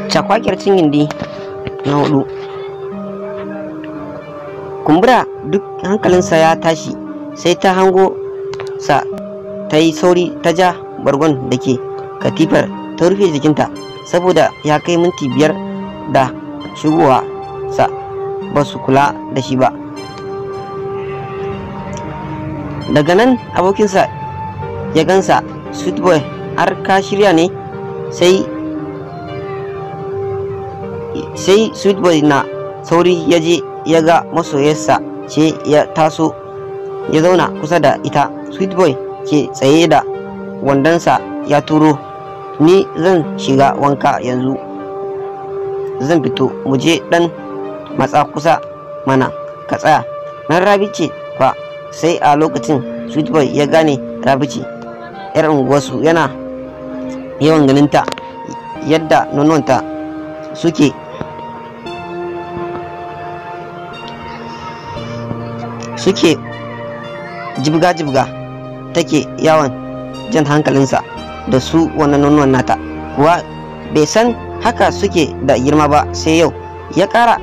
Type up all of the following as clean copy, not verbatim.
Cakwakiyar cin gindi na hudu. Kumbura duk hankalinsa ya tashi, sai ta hango sa ta yi sauri ta ja bargon da ke katifar ta rufe jikinta, saboda ya kai minti 5 da shigowa sa ba su kula da shi ba. Daga nan abokinsa ya gansa, "Sweet boy, har ka shirya ne?" Sai sweet boy na sauri ya je ya ga masoyarsa ce, ya taso ya zauna kusa da ita. Sweet boy ke tsaye da wandonsa ya turo. "Ni zan shiga wanka yanzu, zan fito mu je." "Dan matsa kusa mana ka tsaya nan." Rabi ce fa. Sai a lokacin sweet boy ya gane Rabi ce, yar unguwarsu, yana yawan ganinta, yadda nononta suke jibga-jibga, take yawan jan hankalinsa da su. Wannan nonuwan nata kuwa bai san haka suke da girma ba sai yau. Ya kara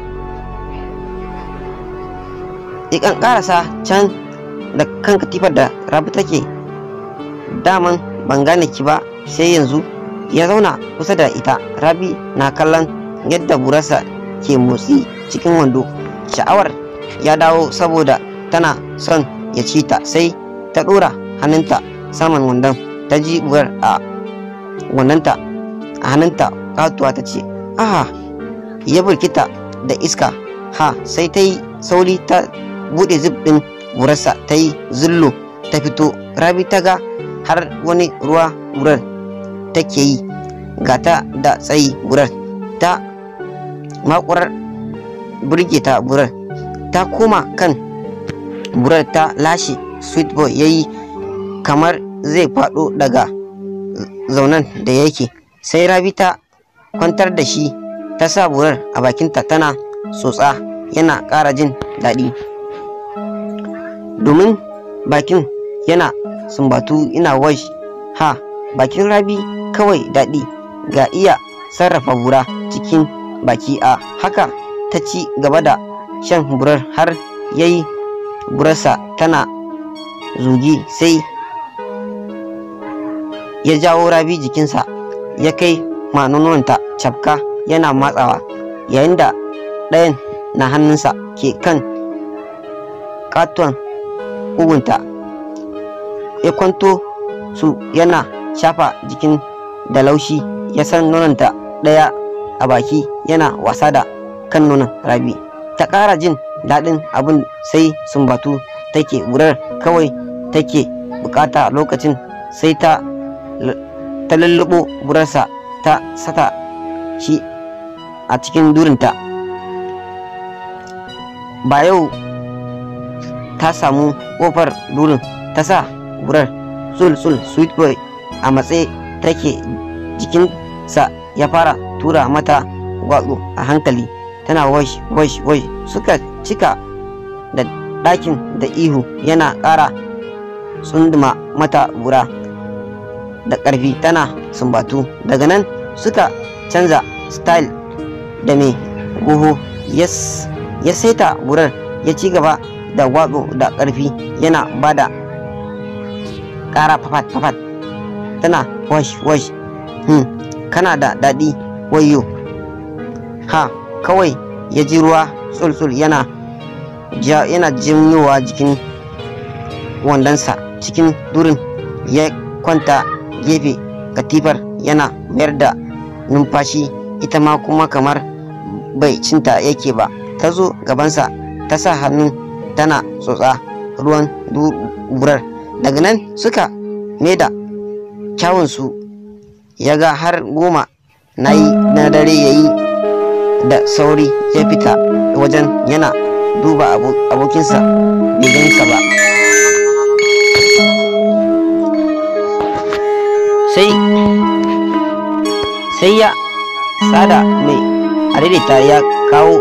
ya karasa can da kan katifar da Rabi take. "Daman ban gane ki ba sai yanzu." Ya zauna kusa da ita. Rabi na kallon yadda burarsa ke motsi cikin wando. Sha'awar ya dawo saboda tana son ya ci ta. Sai ta dora hannunta saman wandon, ta ji burar a wandonta a hannunta katuwa. Ta ce, "Aha!" Ya burkita da iska. Ha! Sai ta yi sauri ta bude zip din burarsa, ta yi zullo ta fito. Rabi ta ga har wani ruwa burar take yi, gata da tsayi. Burar ta makurar burge ta. Burar ta koma kan burar ta lashe. Sweet boy yayi kamar zai faɗo daga zaunan da yake, sai Rabi ta kwantar da shi, ta sa burar a bakinta tana tsotsa. Yana ƙara jin daɗi domin bakin yana sumbatu ina wash. Ha! Bakin Rabi kawai daɗi, ga iya sarrafa bura cikin baki. A haka ta ci gaba da shan burar har yayi burarsa tana zugi. Sai ya jawo Rabi jikinsa, ya kai ma nonuwanta cafka yana matsawa, yayin da ɗayan na hannunsa ke kan katon ƙugunta. Ya kwanto su yana shafa jikin da laushi. Ya san nononta ɗaya a baki yana wasa da kan nonon Rabi. Ta ƙara jin daɗin abin, sai sumbatu take. Burar kawai take bukata lokacin. Sai ta lulluɓo burarsa ta sata shi a cikin durinta. Ba yau ta samu ƙofar durin ta sa burar tsul tsul. Sweet boy a matse take jikinsa, ya fara tura mata gwatsu a hankali, tana wash wash wash. Suka cika da ɗakin da ihu. Yana ƙara tsunduma mata bura da ƙarfi, tana sumbatu. Daga nan suka canza style da mai goho. Ya saita burar, ya ci gaba da gwatsu da ƙarfi, yana bada ƙara fafat fafat, tana wash wash. Kana da daɗi, wayo!" Ha! Kawai ya ji ruwa tsultsul yana janyowa jikin wandonsa cikin durin. Ya kwanta gefe katifar yana mayar da numfashi. Ita ma kuma kamar bai cinta yake ba, ta zo gabansa ta sa hannu tana tsotsa ruwan burar. Daga nan suka maida kyawunsu. Ya ga har 10 na yi na dare yayi, da sauri ya fita wajen yana duba abokinsa, bai gansa ba. Sai ya tsada mai adaidaita ya kawo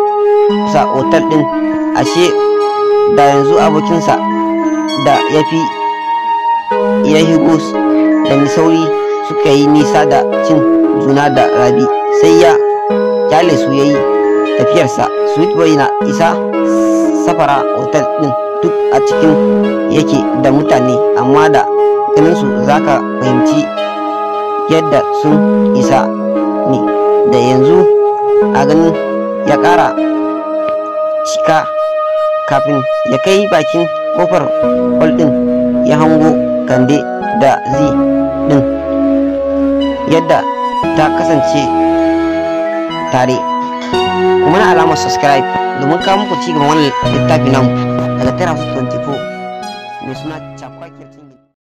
sa otal din. Ashe da yanzu abokinsa da ya fi ya higo da sauri suka yi nisa da cin juna da Rabi, sai ya kyale su yayi tafiyarsa. Sweet Boy na isa Safara Hotel din, duk a cikin yake da mutane, amma da ganinsu zaka fahimci yadda sun isa ne da yanzu a ganin ya ƙara cika. Kafin ya kai bakin kofar hall din, ya hango Kande da Zi din yadda ta kasance tare. Kuma na alamar subscribe domin kawo muku ci gaban wannan littafi namu daga Tera 24.